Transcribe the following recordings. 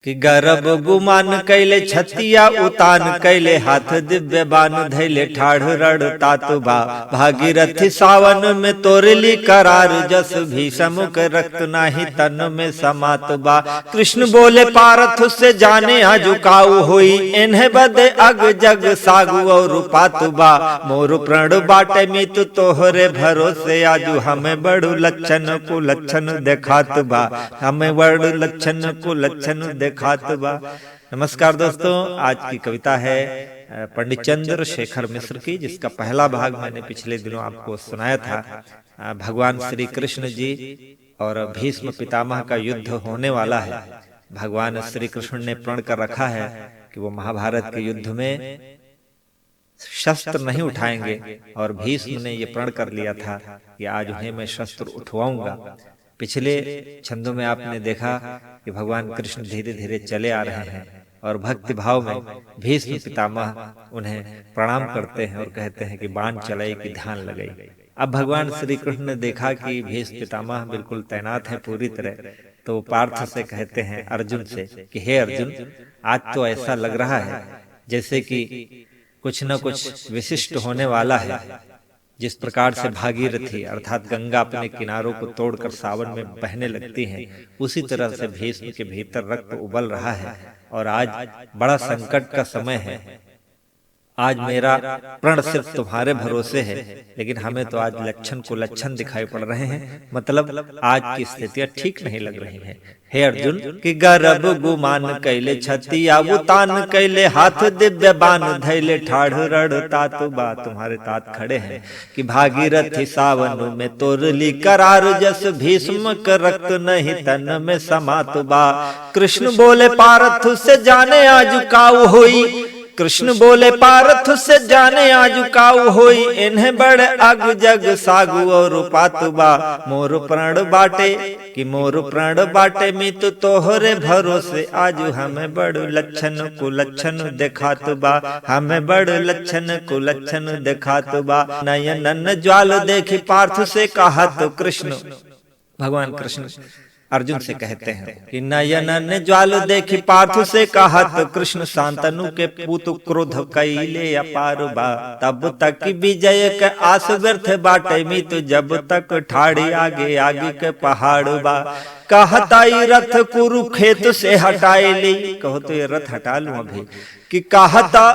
कि गरब गुमान कैले छतिया उतान कैले हाथ दिव्य बान धैले ठाढ़ रड़ तात बा। भागीरथी सावन में तोरली करार जस भीषम के रक्त नाही तन में समात बा। कृष्ण बोले पारथ से जाने आजुकाऊ होई इन्हें बदे अग जग सागु और पात बा। मोर प्रण बाटे मित तोहरे भरोसे आजू हमें बड़ू लक्षण को लक्षण देखात बा, हमें बड़ू लक्षण को लक्षण देखात बा। नमस्कार दोस्तों, आज की कविता है पंडित चंद्रशेखर मिश्र की, जिसका पहला भाग मैंने पिछले दिनों आपको सुनाया था। भगवान श्री कृष्ण जी और भीष्म पितामह का युद्ध होने वाला है। भगवान श्री कृष्ण ने प्रण कर रखा है कि वो महाभारत के युद्ध में शस्त्र नहीं उठाएंगे, और भीष्म ने ये प्रण कर लिया था कि आज उन्हें मैं शस्त्र उठवाऊंगा। पिछले छंदों में आपने देखा कि भगवान कृष्ण धीरे धीरे चले आ रहे हैं और भक्ति भाव में भीष्म पितामह उन्हें प्रणाम करते हैं और कहते हैं कि बाण चलाई कि ध्यान लगाई। अब भगवान श्री कृष्ण ने देखा कि भीष्म पितामह बिल्कुल तैनात हैं पूरी तरह, तो वो पार्थ से कहते हैं, अर्जुन से कि हे अर्जुन, आज तो ऐसा लग रहा है जैसे कि कुछ न कुछ विशिष्ट होने वाला है। जिस प्रकार से भागीरथी अर्थात गंगा अपने किनारों को तोड़कर सावन में बहने लगती हैं, उसी तरह से भीष्म के भीतर रक्त उबल रहा है और आज बड़ा संकट का समय है। आज मेरा प्रण सिर्फ तुम्हारे भरोसे है, लेकिन हमें तो आज लक्षण को लक्षण दिखाई पड़ रहे हैं, मतलब आज की स्थितियां ठीक नहीं लग रही हैं। हे अर्जुन कि गरब गुमान कैले छतिया उतान कैले हाथ दिव्य बान धैले ठाढ़ रड़ तात बा। तुम्हारे तात खड़े हैं कि भागीरथी सावन में तोरली करार जस भीष्म के रक्त नहीं तन में समात बा। कृष्ण बोले पारथ से जाने आज काऊ होई, कृष्ण बोले पारथ से जाने आजुकाऊ होई इन्हें बड़ अग जग सागु और पात बा। मोर प्रण बाटे कि मोर प्रण बाटे मित तोहरे भरोसे आज हमें बड़ लक्षण को लक्षण देखात बा, हमें बड़ लक्षण को लक्षण देखात बा। नयनन ज्वाल देखी पार्थ से कहत कृष्ण, भगवान कृष्ण अर्जुन से कहते हैं कि नयनन ज्वाल देखी पार्थ से कहत कृष्ण शांतनु के पूत क्रोध कैले अपार बा। तब तक विजय के आस व्यर्थ बाटे मित जब तक ठाड़ी आगे आगे के पहाड़ बा। कहताई रथ कुरुखेत से हटाई ली, कहो तो ये रथ हटा लूं अभी, कि कहता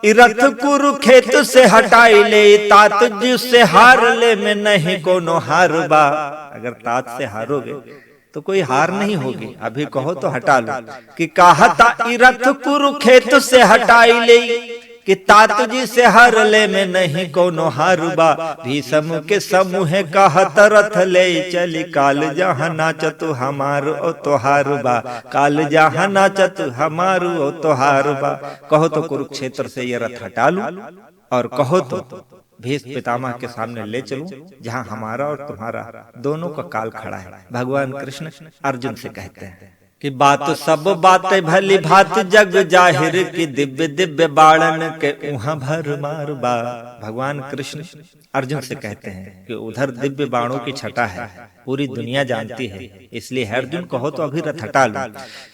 रथ कुरुखेत से हटाई ले तात जिससे हार ले में नहीं कोनो हार बा। अगर तात से हारोगे तो कोई हार नहीं होगी, अभी कहो तो हटा लो। कि कहता रथ कुरुखेत से हटाई ले कि तात जी से हार ले में नहीं कोनो हार बा। भीष्म के समूह कहत रथ ले चली काल जहाँ नाचत हमार ओ तोहार बा, काल जहाँ नाचत हमार ओ तोहार बा। कहो तो कुरुक्षेत्र से ये रथ हटा लूं और कहो तो भीष्म पितामह के सामने ले चलूं, जहां हमारा और तुम्हारा दोनों का काल खड़ा है। भगवान कृष्ण अर्जुन से कहते हैं कि बात सब बातें भली भात जग जाहिर की दिव्य दिव्य बाणन के उहाँ भर मार बा। भगवान कृष्ण अर्जुन से कहते हैं कि उधर दिव्य बाणों की छटा है, पूरी दुनिया जानती है, इसलिए अर्जुन कहो तो अभी रथ हटा लो।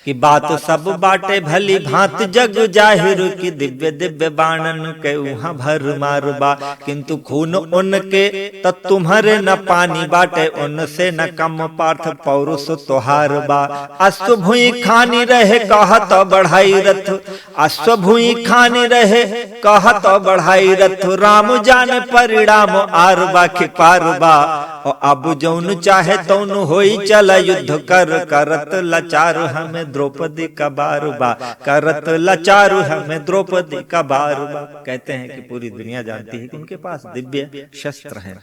कि बात सब बाटे भली भांत जग जाहिर की दिव्य दिव्य बाणन के उहाँ भर मार बा। किंतु खून उनके त तुम्हारे न पानी बाटे उनसे न कम पार्थ पौरुष तोहार बा। अश्व भूई खानी रहे कहत बढ़ाई रथ, अश्व भूई खानी रहे कहत बढ़ाई रथ, राम जान परिणाम आर बा कि पार बा। और अब जौन चाहे तौन होई चल युद्ध कर करत लाचार हमें द्रौपदी का बार बा, करत लाचार हमें द्रौपदी का बार बा। कहते हैं कि पूरी दुनिया जानती है कि उनके पास दिव्य शस्त्र हैं,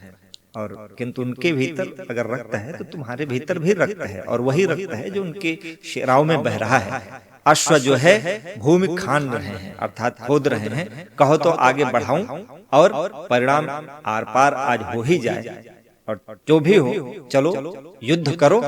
और किंतु उनके भीतर अगर रक्त है तो तुम्हारे भीतर भी रक्त है, और वही रक्त है जो उनके शिराओं में बह रहा है। अश्व जो है भूमि खान रहे हैं अर्थात खोद रहे हैं, कहो तो आगे बढ़ाऊं और परिणाम are पार आज हो ही जाए, और जो भी हो चलो युद्ध करो,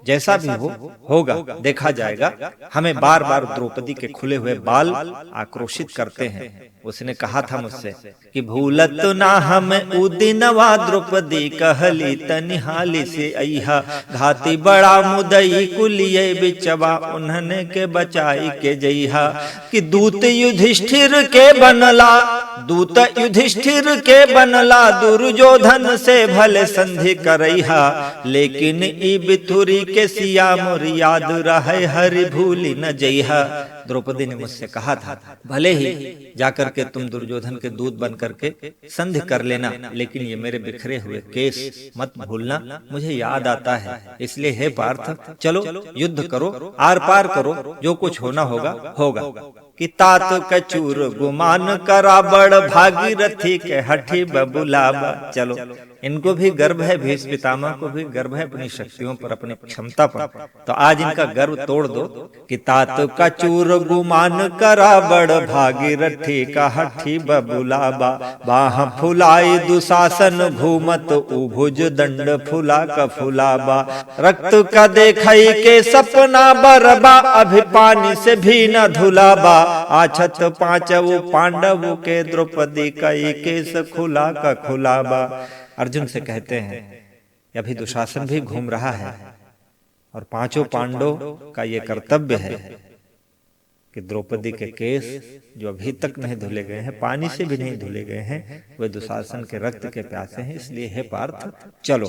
जैसा भी हो होगा, देखा जाएगा। हमें बार बार द्रौपदी के खुले हुए बाल आक्रोशित करते हैं। उसने कहा था मुझसे कि भूलत ना हम उदिनवा द्रौपदी कहली तनिहाली से अइहा, घाती बड़ा मुदई कुलिये बिचवा उन्हने के बचाई के जइहा। कि दूत युधिष्ठिर के बनला, दूत युधिष्ठिर के बनला, दुर्योधन से भले संधि करैहा, लेकिन ई बिथुरी के सिया मोर याद रहे हरि भूली न जइहा। द्रौपदी ने मुझसे कहा था भले ही जाकर के तुम दुर्योधन के दूत बन करके संधि कर लेना, लेकिन ये मेरे बिखरे हुए केस मत भूलना, मुझे याद आता है। इसलिए हे पार्थ, चलो युद्ध करो, are पार करो, जो कुछ होना होगा होगा। कि तात कचूर गुमान करा बड़ भागीरथी के हठी बबुलाबा। चलो, इनको भी गर्व है, भीष्म पितामह को भी गर्व है अपनी शक्तियों पर, अपनी क्षमता पर, तो आज इनका गर्व तोड़ दो। कि तात कचूर गुमान करा बड़ भागीरथी का हठी बबुलाबा, बाह फुलाई दुशासन घूमत उभुज दंड फुला का फुलाबा, रक्त का देखई के सपना बरबा, अभी पानी से भी न धुलाबा, आछत पांचवु पांडवों के द्रौपदी कई केस खुला का खुलाबा। अर्जुन से कहते हैं अभी दुशासन भी घूम रहा है और पांचों पांडवों का ये कर्तव्य है कि द्रौपदी के केस जो अभी तक नहीं धुले गए हैं, पानी से भी नहीं धुले गए हैं, वे दुशासन के रक्त के प्यासे हैं। इसलिए हे पार्थ, चलो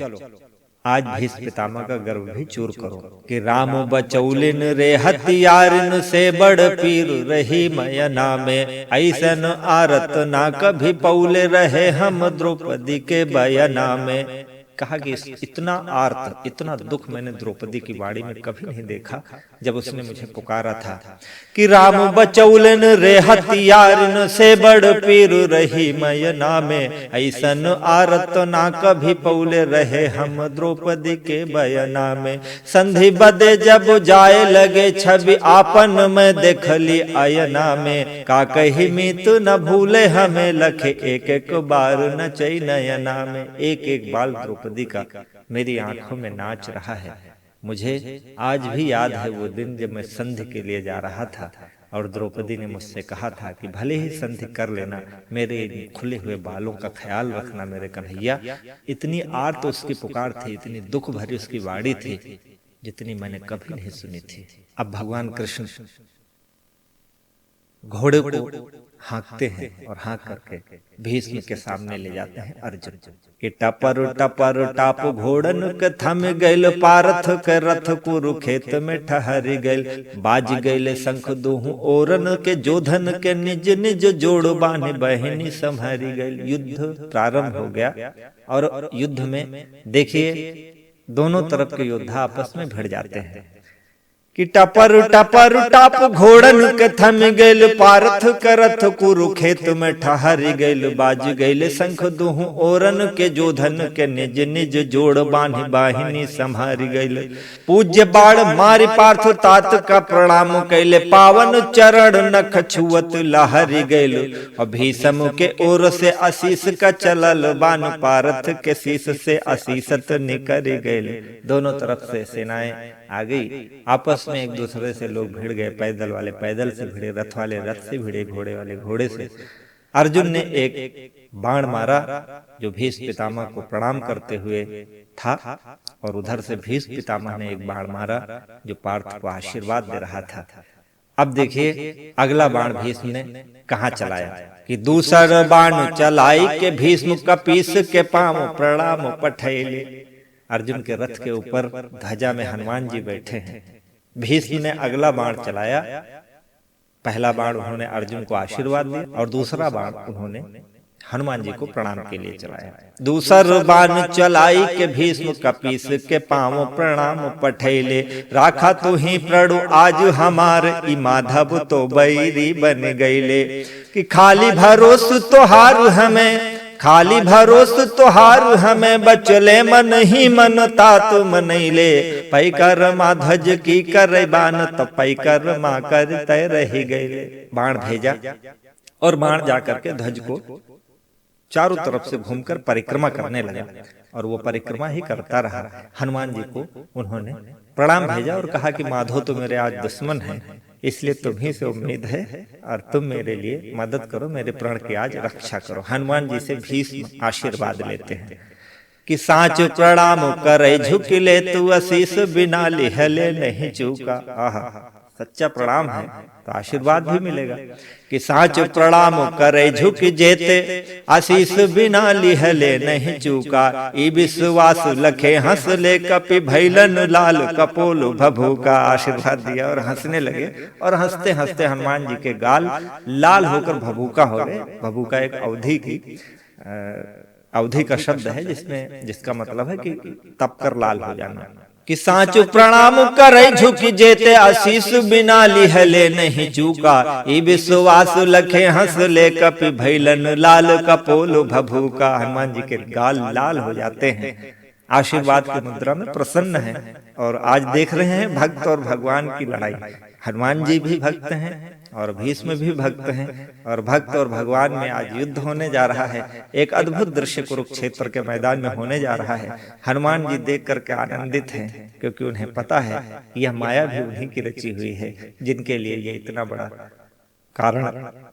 आज भीष्म पितामह का गर्व भी चूर करो। कि राम बचौलिन रे हथियारिन से बड़ पीर रही मयना में, ऐसन आरत ना कभी पौले रहे हम द्रौपदी के बयना में। कहा कि इतना आर्त, इतना दुख मैंने द्रौपदी की वाणी में कभी नहीं देखा जब उसने मुझे पुकारा था कि राम बचौलन रे हथियारन से बड़ पीर रही मयना में, ऐसन आरत ना कभी पौले रहे हम द्रौपदी के बयना में। संधि बदे जब जाए लगे छवि आपन में देखली अयना में, का कही मित न भूले हमें लखे एक एक बार नचई नयना में। एक एक बाल द्रौपदी का मेरी आंखों में नाच रहा है। मुझे आज भी याद है वो दिन जब मैं संधि के लिए जा रहा था और द्रौपदी ने मुझसे कहा था कि भले ही संधि कर लेना, मेरे खुले हुए बालों का ख्याल रखना मेरे कन्हैया। इतनी आर्त उसकी पुकार थी, इतनी दुख भरी उसकी वाणी थी, जितनी मैंने कभी नहीं सुनी थी। अब भगवान कृष्ण घोड़े को हाँकते हैं और हाँक करके भीष्म के सामने ले जाते हैं अर्जुन कि टपर टपर टाप घोड़न के थम गइल, पारथ के रथ कुरुखेत में ठहर गइल, बाज गइल शंख दुहु ओरन के जोधन के निज निज जोड़ बान्ह बहिनी संहरि गइल। युद्ध प्रारंभ हो गया और युद्ध में देखिए दोनों तरफ के योद्धा आपस में भिड़ जाते हैं कि टपर टपर टाप घोड़न के थम गइल, पारथ के रथ कुरुखेत में ठहर गइल, बाज गइल शंख दुहु ओरन के जोधन के निज निज जोड़ बान्ह बाहिनी संहार गइल। पूज्य बाण मारि पार्थ तात का प्रणाम कैले, पावन चरण नख छुअत लहर गइल। और भीष्म के ओर से आशीष का चलल बान, पारथ के शीश से आशीषत निकर गइल। दोनों तरफ से सेनाएं आ गई, आपस में एक दूसरे से लोग भिड़ गए। पैदल वाले पैदल से भिड़े, रथ वाले रथ से भिड़े, घोड़े वाले घोड़े से। अर्जुन ने एक बाण मारा जो भीष्म पितामह को प्रणाम करते हुए था, और उधर से भीष्म पितामह ने एक बाण मारा जो पार्थ को आशीर्वाद दे रहा था। अब देखिए अगला बाण भीष्म ने कहाँ चलाया कि दूसर बाण चलाई के भीष्म कपीस के पांव प्रणाम पठैले। अर्जुन के रथ के ऊपर ध्वजा में हनुमान जी बैठे हैं। भीष्म ने अगला बाण चलाया। पहला बाण उन्होंने अर्जुन को आशीर्वाद दिया और दूसरा बाण उन्होंने हनुमान जी को प्रणाम के लिए चलाया। दूसर बाण चलाई के भीष्म कपीस के पांव प्रणाम पठैले, राखा तू ही प्रणु आज हमार ई माधव तो बैरी बन गईले। कि खाली भरोस तोहार हमें, खाली भरोस तोहार हमें, बचले मन ही मन तात मनैले। पैकर मा ध्वज की कर बान, तो पैकर मा कर तय रही गईले। बाण भेजा और बाण जा करके ध्वज को चारों तरफ से घूमकर परिक्रमा करने लगा और वो परिक्रमा ही करता रहा। हनुमान जी को उन्होंने प्रणाम भेजा और कहा कि माधो तो मेरे आज दुश्मन हैं, इसलिए तुम्ही से उम्मीद है और तुम मेरे लिए मदद करो, मेरे प्राण की आज रक्षा करो। हनुमान जी से भीष्म आशीर्वाद लेते हैं कि साँच प्रणाम करे झुक ले तू आशीष बिना लिहले नहीं चूका। आहा, सच्चा प्रणाम है तो आशीर्वाद भी मिलेगा। कि साँच प्रणाम करे झुक जेते आशीष बिना लिहले नहीं चूका। ई विश्वास लखे हंस ले कपि भैलन लाल कपोल भभूका। आशीर्वाद दिया और हंसने लगे और हंसते हंसते हनुमान जी के गाल लाल होकर भभूका हो गए। भभूका एक अवधि का शब्द है जिसमें जिसका मतलब है कि तप कर लाल हो जाना। कि साँच प्रणाम करे झुक जेते आशीष बिना लिहले नहीं चूका। ई विश्वास लखे हंस ले कपि भैलन लाल कपोल भभूका। हनुमान जी के गाल लाल हो जाते हैं, आशीर्वाद की मुद्रा में प्रसन्न है। और आज देख रहे हैं भक्त और भगवान की लड़ाई। हनुमान जी भी भक्त हैं और भीष्म भी भक्त हैं और भक्त और भगवान में आज युद्ध होने जा रहा है। एक अद्भुत दृश्य कुरुक्षेत्र के मैदान में होने जा रहा है। हनुमान जी देख करके आनंदित हैं क्योंकि उन्हें पता है यह माया भी उन्हीं की रची हुई है जिनके लिए ये इतना बड़ा कारण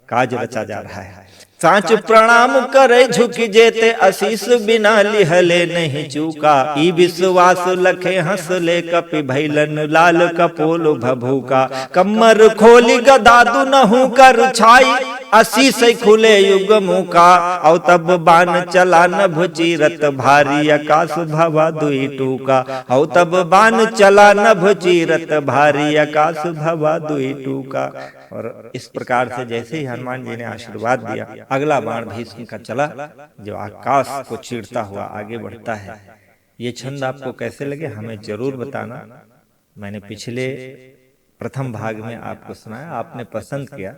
काज रचा जा रहा है। साँच प्रणाम करे झुक जेते आशीष बिना लिहले नहीं चूका। ई विश्वास लखे हंस ले कपि भैलन लाल कपोल भभूका। कमर खोली गदा दुनहु कर छाई आशीष खुले युग मुका। औ तब बान चला नभ चीरत भारी आकाश भवा दुई टूका। औ तब बान चला नभ चीरत भारी आकाश भवा दुई टूका। और इस प्रकार से जैसे ही हनुमान जी ने आशीर्वाद दिया, अगला बाण भीष्म का चला जो आकाश को चीरता हुआ आगे बढ़ता है। ये छंद आपको कैसे लगे हमें जरूर बताना। मैंने पिछले प्रथम भाग में आपको सुनाया, आपने पसंद किया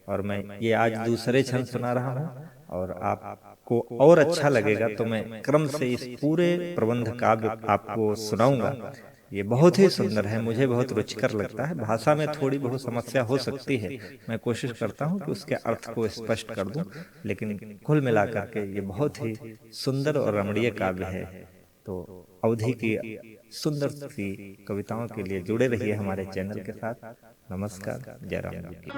और मैं ये आज दूसरे छंद सुना रहा हूँ और आपको और अच्छा लगेगा तो मैं क्रम से इस पूरे प्रबंध काव्य आपको सुनाऊंगा। ये बहुत ही सुंदर है, मुझे बहुत रुचिकर लगता है। भाषा में थोड़ी बहुत समस्या हो सकती है, मैं कोशिश करता हूँ कि उसके अर्थ को स्पष्ट कर दूँ, लेकिन कुल मिलाकर के ये बहुत ही सुंदर और रमणीय काव्य है। तो अवधि की सुंदर सी कविताओं के लिए जुड़े रहिए हमारे चैनल के साथ। नमस्कार, जय राम जी की।